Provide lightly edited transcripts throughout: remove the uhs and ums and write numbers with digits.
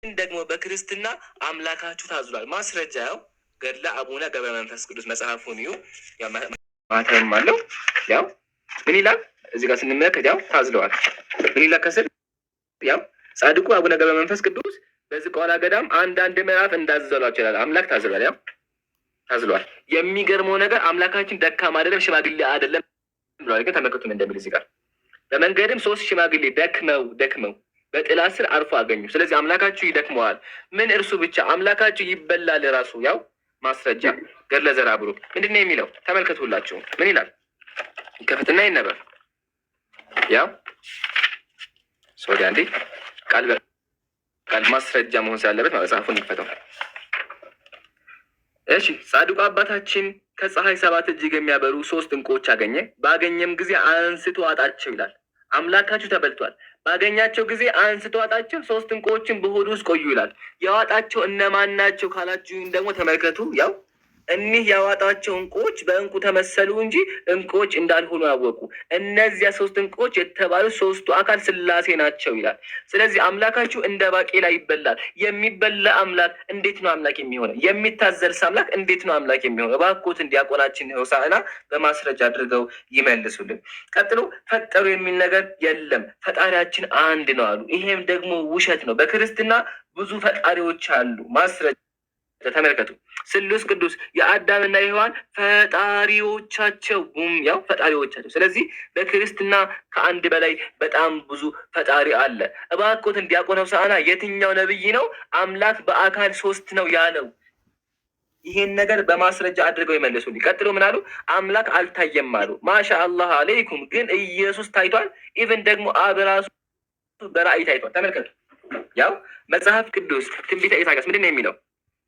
ደግሞ በክርስትና አምላካችሁ ታዝሏል። ማስረጃ ያው ገድለ አቡነ ገብረ መንፈስ ቅዱስ መጽሐፉን እዩ። ያው ማተብም አለው። ያው ምን ይላል እዚህ ጋር ስንመለከት ያው ታዝለዋል። ምን ይላል ከስር? ያው ጻድቁ አቡነ ገብረ መንፈስ ቅዱስ በዝቋላ ገዳም አንዳንድ ምዕራፍ እንዳዘሏቸው ይላል። አምላክ ታዝሏል። ያው ታዝሏል። የሚገርመው ነገር አምላካችን ደካማ አይደለም፣ ሽማግሌ አይደለም ብሏል። ግን ተመልከቱ ምን እንደሚል እዚህ ጋር። በመንገድም ሶስት ሽማግሌ ደክመው ደክመው በጥላ ስር አርፎ አገኙ። ስለዚህ አምላካችሁ ይደክመዋል። ምን እርሱ ብቻ፣ አምላካችሁ ይበላል ራሱ። ያው ማስረጃ ገድለ ዘርዓ ብሩክ ምንድን ነው የሚለው? ተመልከቱ ሁላችሁ። ምን ይላል? ይከፈትና ይነበብ። ያው sorry፣ አንዴ፣ ቃል በቃል ማስረጃ መሆን ስላለበት መጽሐፉን ይክፈተው። እሺ፣ ጻድቁ አባታችን ከፀሐይ ሰባት እጅግ የሚያበሩ ሶስት ዕንቁዎች አገኘ። ባገኘም ጊዜ አንስቶ ዋጣቸው ይላል። አምላካችሁ ተበልቷል። ባገኛቸው ጊዜ አንስቶ ዋጣቸው፣ ሶስት ዕንቁዎችን በሆዱ ውስጥ ቆዩ ይላል። የዋጣቸው እነማን ናቸው ካላችሁኝ ደግሞ ተመልከቱ። ያው እኒህ ያዋጣቸው ዕንቁዎች በዕንቁ ተመሰሉ እንጂ ዕንቁዎች እንዳልሆኑ ያወቁ። እነዚያ ሶስት ዕንቁዎች የተባሉ ሶስቱ አካል ስላሴ ናቸው ይላል። ስለዚህ አምላካችሁ እንደ ባቄላ ይበላል። የሚበላ አምላክ እንዴት ነው አምላክ የሚሆነው? የሚታዘልስ አምላክ እንዴት ነው አምላክ የሚሆነው? እባክዎትን ዲያቆናችን ሆሳዕና በማስረጃ አድርገው ይመልሱልን። ቀጥሎ ፈጠሩ የሚል ነገር የለም፣ ፈጣሪያችን አንድ ነው አሉ። ይሄም ደግሞ ውሸት ነው። በክርስትና ብዙ ፈጣሪዎች አሉ። ማስረጃ ተመልከቱ። ስሉስ ቅዱስ የአዳምና የሔዋን ፈጣሪዎቻቸው ቡም፣ ያው ፈጣሪዎቻቸው። ስለዚህ በክርስትና ከአንድ በላይ በጣም ብዙ ፈጣሪ አለ። እባክዎትን ዲያቆን ሆሳዕና የትኛው ነብይ ነው አምላክ በአካል ሶስት ነው ያለው? ይሄን ነገር በማስረጃ አድርገው ይመልሱልኝ። ቀጥሎ ምን አሉ? አምላክ አልታየም አሉ። ማሻ አላህ አለይኩም። ግን ኢየሱስ ታይቷል። Even ደግሞ አብ ራሱ በራእይ ታይቷል። ተመልከቱ። ያው መጽሐፍ ቅዱስ ትንቢተ ኢሳያስ ምንድን ነው የሚለው?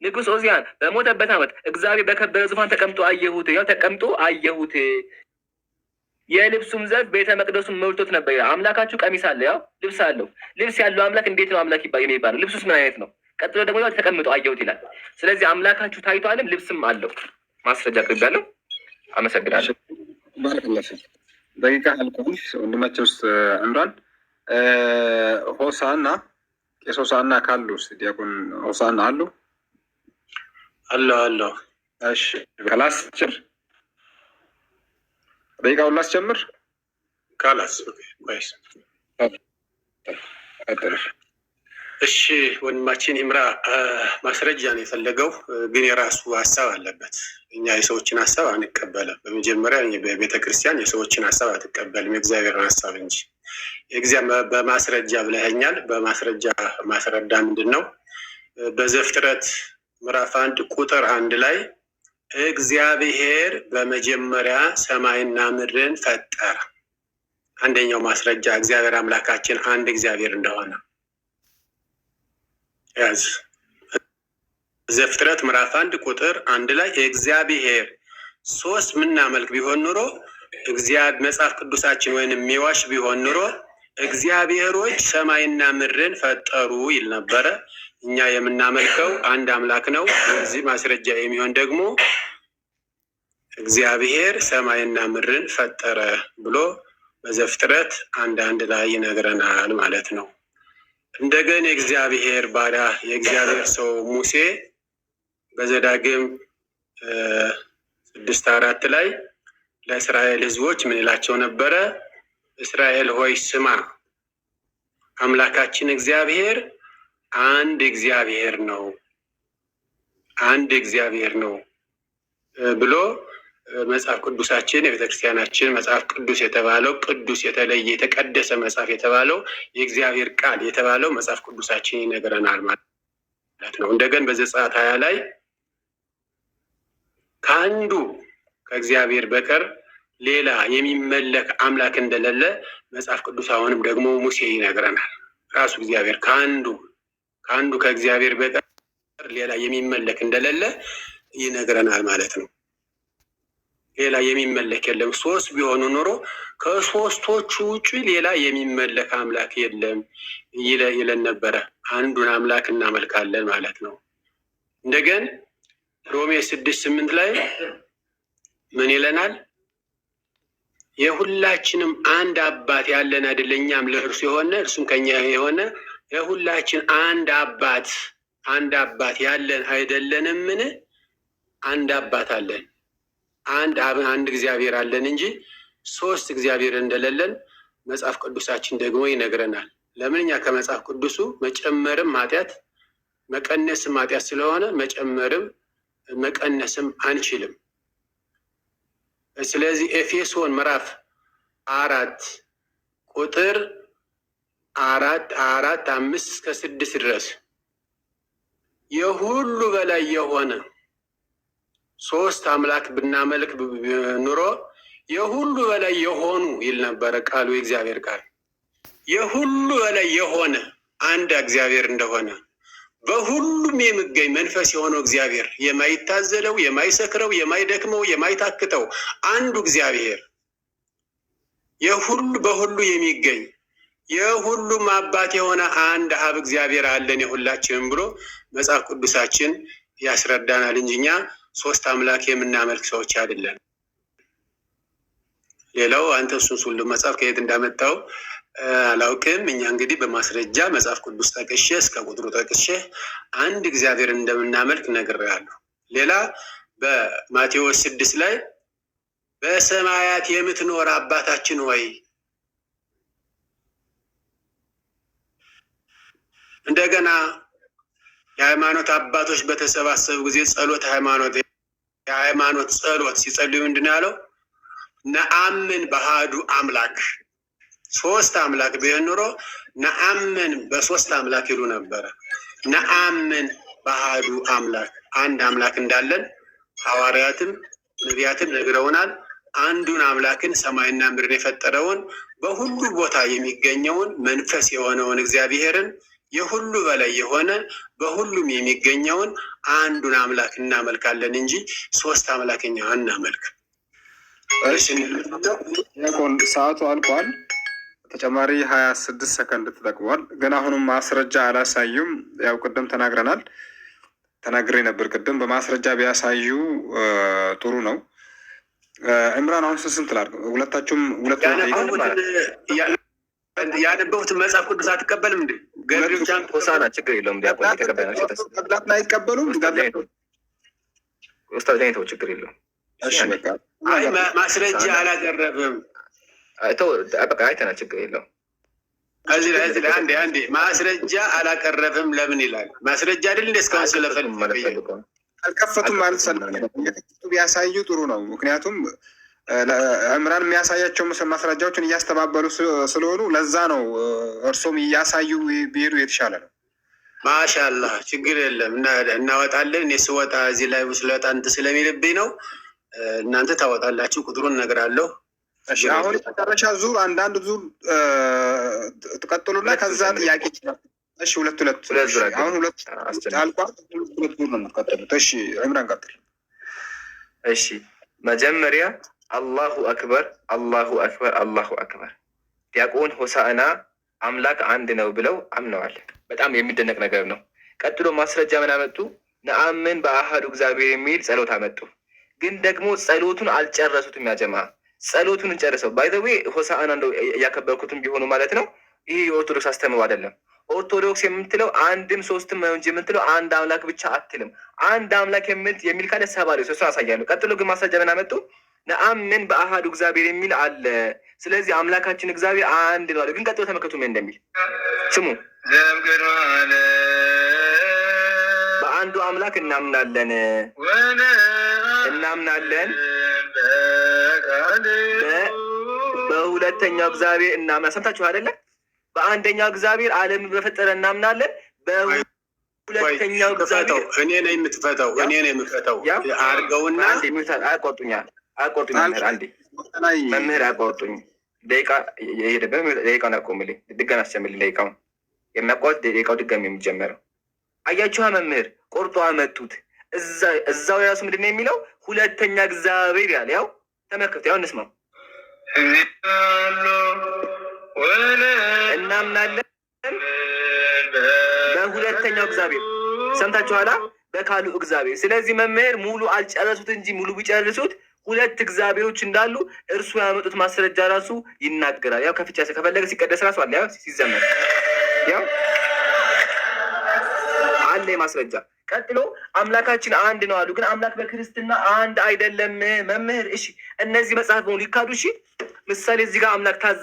ንጉሥ ኦዚያን በሞተበት ዓመት እግዚአብሔር በከበረ ዙፋን ተቀምጦ አየሁት። ያው ተቀምጦ አየሁት። የልብሱም ዘርፍ ቤተ መቅደሱን ሞልቶት ነበር ይላል። አምላካችሁ ቀሚስ አለ፣ ያው ልብስ አለው። ልብስ ያለው አምላክ እንዴት ነው አምላክ የሚባለው? ልብሱስ ምን አይነት ነው? ቀጥሎ ደግሞ ያው ተቀምጦ አየሁት ይላል። ስለዚህ አምላካችሁ ታይቷልም ልብስም አለው። ማስረጃ አቅርቤያለሁ። አመሰግናለሁ። ባረከላህ ፊክ። ደቂቃ አልቋል። ወንድማችን ውስጥ ዕምራን ሆሳና፣ ቄስ ሆሳና ካሉ፣ እስኪ ዲያቆን ሆሳና አሉ? አለሁ አለሁ። እሺ፣ ላስጀምር፣ ደቂቃውን ላስጀምር። ካላስ ወይስ ቀጥል። እሺ፣ ወንድማችን ኢምራ ማስረጃ ነው የፈለገው፣ ግን የራሱ ሀሳብ አለበት። እኛ የሰዎችን ሀሳብ አንቀበልም። በመጀመሪያ በቤተ ክርስቲያን የሰዎችን ሀሳብ አትቀበልም፣ የእግዚአብሔርን ሀሳብ እንጂ። የእግዚአብሔር በማስረጃ ብለኸኛል። በማስረጃ ማስረዳ ምንድን ነው? በዘፍጥረት ምዕራፍ 1 ቁጥር 1 ላይ እግዚአብሔር በመጀመሪያ ሰማይና ምድርን ፈጠረ። አንደኛው ማስረጃ እግዚአብሔር አምላካችን አንድ እግዚአብሔር እንደሆነ ያዝ። ዘፍጥረት ምዕራፍ 1 ቁጥር 1 ላይ እግዚአብሔር ሶስት ምናመልክ ቢሆን ኑሮ፣ እግዚአብሔር መጽሐፍ ቅዱሳችን ወይንም የሚዋሽ ቢሆን ኑሮ እግዚአብሔሮች ሰማይና ምድርን ፈጠሩ ይል ነበረ። እኛ የምናመልከው አንድ አምላክ ነው። ለዚህ ማስረጃ የሚሆን ደግሞ እግዚአብሔር ሰማይና ምድርን ፈጠረ ብሎ በዘፍጥረት 1:1 ላይ ይነግረናል ማለት ነው። እንደገን የእግዚአብሔር ባሪያ የእግዚአብሔር ሰው ሙሴ በዘዳግም 6:4 ላይ ለእስራኤል ሕዝቦች ምን ይላቸው ነበረ? እስራኤል ሆይ ስማ፣ አምላካችን እግዚአብሔር አንድ እግዚአብሔር ነው፣ አንድ እግዚአብሔር ነው ብሎ መጽሐፍ ቅዱሳችን፣ የቤተክርስቲያናችን መጽሐፍ ቅዱስ የተባለው፣ ቅዱስ የተለየ የተቀደሰ መጽሐፍ የተባለው፣ የእግዚአብሔር ቃል የተባለው መጽሐፍ ቅዱሳችን ይነግረናል ማለት ነው። እንደገን በዘጸአት 20 ላይ ከአንዱ ከእግዚአብሔር በቀር ሌላ የሚመለክ አምላክ እንደሌለ መጽሐፍ ቅዱስ አሁንም ደግሞ ሙሴ ይነግረናል። ራሱ እግዚአብሔር ከአንዱ ከእግዚአብሔር በቀር ሌላ የሚመለክ እንደሌለ ይነግረናል ማለት ነው። ሌላ የሚመለክ የለም። ሶስት ቢሆኑ ኖሮ ከሶስቶቹ ውጭ ሌላ የሚመለክ አምላክ የለም ይለን ነበረ። አንዱን አምላክ እናመልካለን ማለት ነው። እንደገን ሮሜ 6:8 ላይ ምን ይለናል? የሁላችንም አንድ አባት ያለን አይደለ? እኛም ለእርሱ የሆነ እርሱም ከኛ የሆነ የሁላችን አንድ አባት አንድ አባት ያለን አይደለንምን? አንድ አባት አለን፣ አንድ አብ አንድ እግዚአብሔር አለን እንጂ ሶስት እግዚአብሔር እንደሌለን መጽሐፍ ቅዱሳችን ደግሞ ይነግረናል። ለምን እኛ ከመጽሐፍ ቅዱሱ መጨመርም ኃጢአት መቀነስም ኃጢአት ስለሆነ መጨመርም መቀነስም አንችልም። ስለዚህ ኤፌሶን ምዕራፍ 4 ቁጥር 4 4 5 እስከ 6 ድረስ የሁሉ በላይ የሆነ ሶስት አምላክ ብናመልክ ኑሮ የሁሉ በላይ የሆኑ ይል ነበረ ቃሉ፣ የእግዚአብሔር ቃል የሁሉ በላይ የሆነ አንድ እግዚአብሔር እንደሆነ በሁሉም የሚገኝ መንፈስ የሆነው እግዚአብሔር የማይታዘለው፣ የማይሰክረው፣ የማይደክመው፣ የማይታክተው አንዱ እግዚአብሔር የሁሉ በሁሉ የሚገኝ የሁሉም አባት የሆነ አንድ አብ እግዚአብሔር አለን የሁላችንም ብሎ መጽሐፍ ቅዱሳችን ያስረዳናል እንጂ እኛ ሶስት አምላክ የምናመልክ ሰዎች አይደለን። ሌላው አንተ እሱን ሁሉ መጽሐፍ ከየት እንዳመጣው አላውቅም። እኛ እንግዲህ በማስረጃ መጽሐፍ ቅዱስ ጠቅሼ እስከ ቁጥሩ ጠቅሼ አንድ እግዚአብሔር እንደምናመልክ ነግሬሃለሁ። ሌላ በማቴዎስ 6 ላይ በሰማያት የምትኖር አባታችን ሆይ፣ እንደገና የሃይማኖት አባቶች በተሰባሰቡ ጊዜ ጸሎት ሃይማኖት የሃይማኖት ጸሎት ሲጸልዩ ምንድን ነው ያለው? ነአምን በአሐዱ አምላክ። ሶስት አምላክ ቢሆን ኑሮ ነአምን በሶስት አምላክ ይሉ ነበረ። ነአምን በአሐዱ አምላክ፣ አንድ አምላክ እንዳለን ሐዋርያትም ነቢያትም ነግረውናል። አንዱን አምላክን ሰማይና ምድርን የፈጠረውን በሁሉ ቦታ የሚገኘውን መንፈስ የሆነውን እግዚአብሔርን የሁሉ በላይ የሆነ በሁሉም የሚገኘውን አንዱን አምላክ እናመልካለን እንጂ ሶስት አምላክ እኛ አናመልክ። እሺ ዲያቆን ሰዓቱ አልቋል። ተጨማሪ 26 ሰከንድ ተጠቅሟል። ግን አሁንም ማስረጃ አላሳዩም። ያው ቅድም ተናግረናል፣ ተናግሬ ነበር ቅድም። በማስረጃ ቢያሳዩ ጥሩ ነው። ዕምራን አሁን ስንት ላድርግ? ሁለታችሁም ሁለት ያነበቡትን መጽሐፍ ቅዱስ አትቀበልም እንዴ? ሆሳና ችግር የለውም። ዲያቆን ገድላትን አይቀበሉም። ኡስታዝ ላይ ተው፣ ችግር የለውም። እሺ በቃ አይ ማስረጃ አላቀረብም። በቃ አይተናል፣ ችግር የለውም። እዚህ ላይ እዚህ ላይ አንዴ አንዴ ማስረጃ አላቀረብም ለምን ይላል? ማስረጃ አይደል እንደ እስካሁን ስለፈልግ አልከፈቱም ማለት እየከፈቱ ቢያሳዩ ጥሩ ነው። ምክንያቱም ዕምራን የሚያሳያቸው ማስረጃዎችን እያስተባበሉ ስለሆኑ ለዛ ነው። እርሶም እያሳዩ ቢሄዱ የተሻለ ነው። ማሻአላህ ችግር የለም እናወጣለን። እኔ ስወጣ እዚህ ላይ ስለወጣ እንትን ስለሚልብኝ ነው። እናንተ ታወጣላችሁ፣ ቁጥሩን እነግራለሁ። አሁን መጨረሻ ዙር አንዳንድ ዙር ትቀጥሉና ከዛ ጥያቄ እሺ፣ ሁለት ሁለት አሁን ሁለት አልቋል። ሁለት ሁለት ዙር ነው የምትቀጥሉት። እሺ ዕምራን ቀጥል። እሺ መጀመሪያ አላሁ አክበር፣ አላሁ አክበር፣ አላሁ አክበር። ዲያቆን ሆሳዕና አምላክ አንድ ነው ብለው አምነዋል። በጣም የሚደነቅ ነገር ነው። ቀጥሎ ማስረጃ ምን አመጡ? ነአምን በአሃዱ እግዚአብሔር የሚል ጸሎት አመጡ። ግን ደግሞ ጸሎቱን አልጨረሱትም። ያጀማ ጸሎቱን እንጨርሰው። By the way ሆሳዕና እንደው እያከበርኩትም ቢሆኑ ማለት ነው። ይህ የኦርቶዶክስ አስተምህሮ አይደለም። ኦርቶዶክስ የምትለው አንድም ሶስትም ነው እንጂ የምትለው አንድ አምላክ ብቻ አትልም። አንድ አምላክ የሚል ካለ ሰባሪ እሱን አሳያለሁ። ቀጥሎ ግን ማስረጃ ምን አመጡ? ነአምን በአሃዱ እግዚአብሔር የሚል አለ። ስለዚህ አምላካችን እግዚአብሔር አንድ ነው አለ። ግን ቀጥሎ ተመልከቱ ምን እንደሚል ስሙ። በአንዱ አምላክ እናምናለን እናምናለን በሁለተኛው እግዚአብሔር እናምናለን። ሰምታችሁ አይደለ? በአንደኛው እግዚአብሔር ዓለምን በፈጠረ እናምናለን። በሁለተኛው እግዚአብሔር እኔ ነኝ የምትፈታው፣ እኔ ነኝ የምፈታው። አድርገውና አያቋርጡኝ፣ አያቋርጡኝ መምህር፣ አንዴ መምህር አያቋርጡኝ። ደቂቃ የሄደበት ደቂቃውን አቆምልኝ፣ ድጋሚ አስጀምርልኝ። ደቂቃውን የሚያቋርጥ ደቂቃው ድጋሚ የሚጀመረው አያችኋ። መምህር ቆርጦ አመጡት። እዛው የራሱ ምንድን ነው የሚለው? ሁለተኛ እግዚአብሔር ያለ። ያው ተመልከቱ፣ ያው እንስማው። እናምናለን በሁለተኛው እግዚአብሔር ሰምታችኋላ፣ በካሉ እግዚአብሔር። ስለዚህ መምህር ሙሉ አልጨረሱት እንጂ ሙሉ ቢጨርሱት ሁለት እግዚአብሔሮች እንዳሉ እርሱ ያመጡት ማስረጃ ራሱ ይናገራል። ያው ከፍቻ ከፈለገ ሲቀደስ ራሱ አለ። ያው ሲዘመር ያው ማስረጃ። ቀጥሎ አምላካችን አንድ ነው አሉ። ግን አምላክ በክርስትና አንድ አይደለም መምህር። እሺ እነዚህ መጽሐፍ በሙሉ ይካዱ። እሺ ምሳሌ እዚህ ጋር አምላክ ታዘ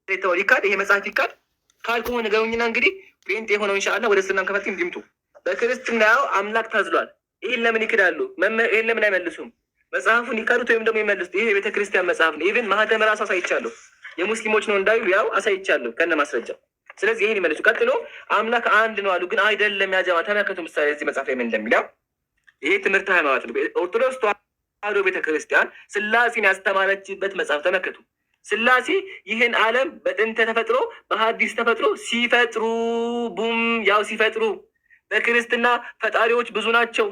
የተባለው ይካድ፣ ይሄ መጽሐፍ ይካድ ካልከሆነ ንገሩኝና እንግዲህ ጴንጤ የሆነው ኢንሻአላህ ወደ እስልምና ከፈትም ይምጡ። በክርስትናው አምላክ ታዝሏል። ይህን ለምን ይክዳሉ? መምህር ይህን ለምን አይመልሱም? መጽሐፉን ይካዱት ወይም ደግሞ ይመልሱት። ይሄ የቤተ ክርስቲያን መጽሐፍ ነው። Even ማህተም ራሱ አሳይቻለሁ። የሙስሊሞች ነው እንዳይሉ ያው አሳይቻለሁ ከነ ማስረጃው። ስለዚህ ይሄን ይመልሱ። ቀጥሎ አምላክ አንድ ነው አሉ፣ ግን አይደለም። ያጀማ ተመልከቱ፣ ምሳሌ እዚህ መጽሐፍ ላይ ምን እንደሚለው። ይሄ ትምህርት ሃይማኖት ነው። ኦርቶዶክስ ተዋሕዶ ቤተክርስቲያን ስላሴን ያስተማረችበት መጽሐፍ ተመልከቱ። ስላሴ ይህን ዓለም በጥንተ ተፈጥሮ በሐዲስ ተፈጥሮ ሲፈጥሩ ቡም ያው ሲፈጥሩ በክርስትና ፈጣሪዎች ብዙ ናቸው።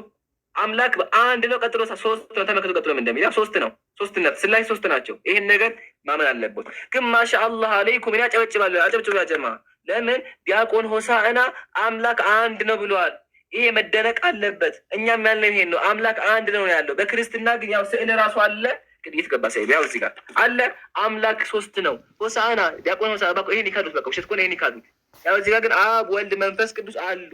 አምላክ አንድ ነው። ቀጥሎ ሶስት ነው። ተመልከቱ። ቀጥሎ ምን እንደሚል፣ ያው ሶስት ነው። ሶስትነት ስላሴ ሶስት ናቸው። ይህን ነገር ማመን አለበት። ግን ማሻ አላህ አለይኩም እኔ አጨበጭባለሁ። አጨብጭቡ ያጀማ። ለምን ዲያቆን ሆሳዕና አምላክ አንድ ነው ብለዋል። ይሄ መደነቅ አለበት። እኛም ያልነው ይሄን ነው። አምላክ አንድ ነው ያለው። በክርስትና ግን ያው ስዕል ራሱ አለ። ግን የት ገባ ሰይብ? ያው እዚህ ጋር አለ። አምላክ ሶስት ነው። ሆሳዕና ዲያቆን ሆሳዕና በቃ ይሄን ይካዱት። በቃ ውሸት ከሆነ ይሄን ይካዱት። ያው እዚህ ጋር ግን አብ ወልድ መንፈስ ቅዱስ አሉ።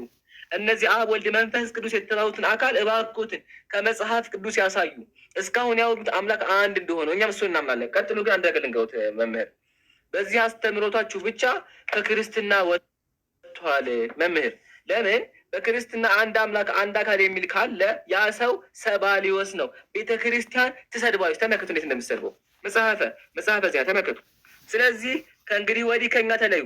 እነዚህ አብ ወልድ መንፈስ ቅዱስ የተባሉትን አካል እባክዎትን ከመጽሐፍ ቅዱስ ያሳዩ። እስካሁን ያወሩት አምላክ አንድ እንደሆነ እኛም እሱን እናምናለን። ቀጥሎ ግን አንድ ነገር ልንገሩት መምህር፣ በዚህ አስተምህሮታችሁ ብቻ ከክርስትና ወጥቷል መምህር። ለምን በክርስትና አንድ አምላክ አንድ አካል የሚል ካለ ያ ሰው ሰባሊዮስ ነው። ቤተ ክርስቲያን ትሰድባለች። ተመልከቱ እንዴት እንደምትሰድበው መጽሐፈ ዚያ ተመልከቱ። ስለዚህ ከእንግዲህ ወዲህ ከኛ ተለዩ።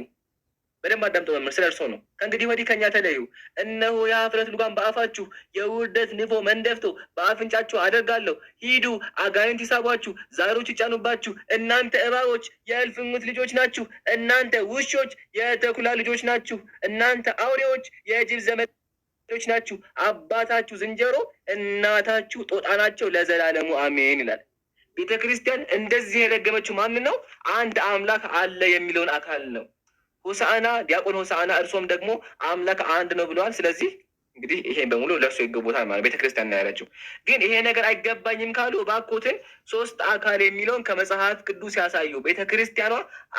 በደንብ አዳምጦ መምህር፣ ስለ እርሶ ነው። ከእንግዲህ ወዲህ ከኛ ተለዩ። እነሆ የኀፍረት ልጓም በአፋችሁ የውርደት ንፎ መንደፍቶ በአፍንጫችሁ አደርጋለሁ። ሂዱ፣ አጋንንት ይሳቧችሁ፣ ዛሮች ይጫኑባችሁ። እናንተ እባቦች የእልፍኙት ልጆች ናችሁ። እናንተ ውሾች የተኩላ ልጆች ናችሁ። እናንተ አውሬዎች የጅብ ዘመዶች ናችሁ። አባታችሁ ዝንጀሮ እናታችሁ ጦጣ ናቸው ለዘላለሙ አሜን ይላል። ቤተ ክርስቲያን እንደዚህ የረገመችው ማን ነው? አንድ አምላክ አለ የሚለውን አካል ነው። ሆሳዕና ዲያቆን ሆሳዕና እርሶም ደግሞ አምላክ አንድ ነው ብለዋል። ስለዚህ እንግዲህ ይሄን በሙሉ ለእርሶ ይገቦታል ማለት ቤተክርስቲያን ነው ያለችው። ግን ይሄ ነገር አይገባኝም ካሉ እባክዎትን ሶስት አካል የሚለውን ከመጽሐፍ ቅዱስ ያሳዩ። ቤተክርስቲያኗ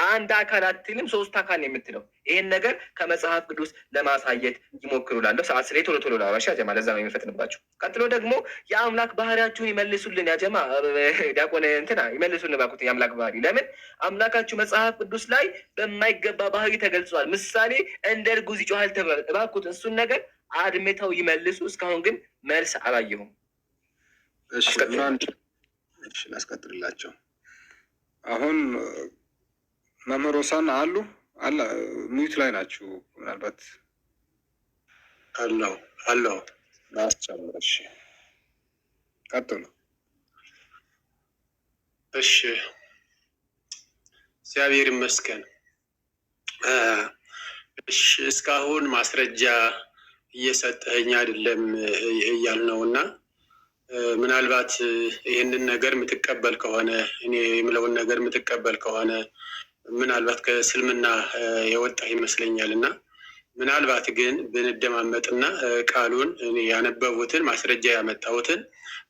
አንድ አካል አትልም፣ ሶስት አካል ነው የምትለው። ይሄን ነገር ከመጽሐፍ ቅዱስ ለማሳየት ይሞክሩ። ላለሁ ሰዓት ስለ ቶሎ ቶሎ ላባሽ ያጀማ፣ ለዛ ነው የሚፈጥንባቸው። ቀጥሎ ደግሞ የአምላክ ባህሪያችሁን ይመልሱልን። ያጀማ ዲያቆን እንትና ይመልሱልን እባክዎትን የአምላክ ባህሪ። ለምን አምላካችሁ መጽሐፍ ቅዱስ ላይ በማይገባ ባህሪ ተገልጿል። ምሳሌ እንደ እርጉዝ ይጮሃል ተብሏል። እባክዎትን እሱን ነገር አድምተው ይመልሱ። እስካሁን ግን መልስ አላየሁም። እሺ እሺ፣ ላስቀጥልላቸው። አሁን መምህር ሆሳዕና አሉ አለ mute ላይ ናችሁ። ምናልባት አለው አለው። ላስጨምር። እሺ ቀጥሉ። እሺ እግዚአብሔር ይመስገን። እሺ እስካሁን ማስረጃ እየሰጠኸኝ አይደለም እያል ነው፣ እና ምናልባት ይህንን ነገር የምትቀበል ከሆነ፣ እኔ የምለውን ነገር የምትቀበል ከሆነ ምናልባት ከእስልምና የወጣህ ይመስለኛል፣ እና ምናልባት ግን ብንደማመጥና ቃሉን እኔ ያነበቡትን ማስረጃ ያመጣሁትን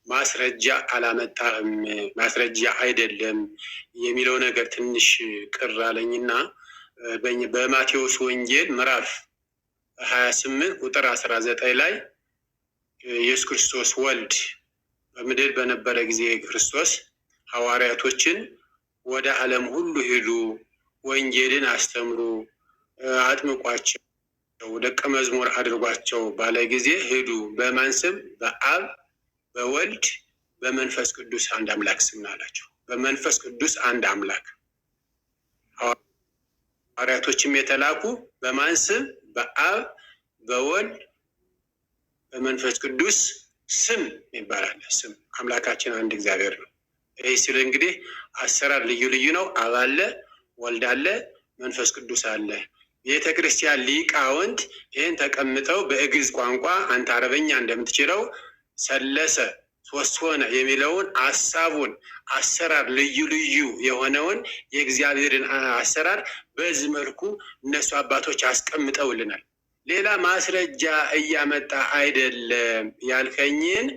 ማስረጃ አላመጣህም፣ ማስረጃ አይደለም የሚለው ነገር ትንሽ ቅር አለኝና በማቴዎስ ወንጌል ምዕራፍ 28 ቁጥር 19 ላይ ኢየሱስ ክርስቶስ ወልድ በምድር በነበረ ጊዜ ክርስቶስ ሐዋርያቶችን ወደ ዓለም ሁሉ ሂዱ፣ ወንጌልን አስተምሩ፣ አጥምቋቸው፣ ደቀ መዝሙር አድርጓቸው ባለ ጊዜ ሂዱ በማን ስም? በአብ በወልድ በመንፈስ ቅዱስ አንድ አምላክ ስም አላቸው። በመንፈስ ቅዱስ አንድ አምላክ። ሐዋርያቶችም የተላኩ በማን ስም? በአብ በወልድ በመንፈስ ቅዱስ ስም ይባላል። ስም አምላካችን አንድ እግዚአብሔር ነው። ይህ ሲል እንግዲህ አሰራር ልዩ ልዩ ነው። አብ አለ፣ ወልድ አለ፣ መንፈስ ቅዱስ አለ። ቤተ ክርስቲያን ሊቃውንት ይህን ተቀምጠው በግዕዝ ቋንቋ አንተ አረበኛ እንደምትችለው ሰለሰ ሶስት ሆነ የሚለውን አሳቡን አሰራር ልዩ ልዩ የሆነውን የእግዚአብሔርን አሰራር በዚህ መልኩ እነሱ አባቶች አስቀምጠውልናል። ሌላ ማስረጃ እያመጣ አይደለም ያልከኝን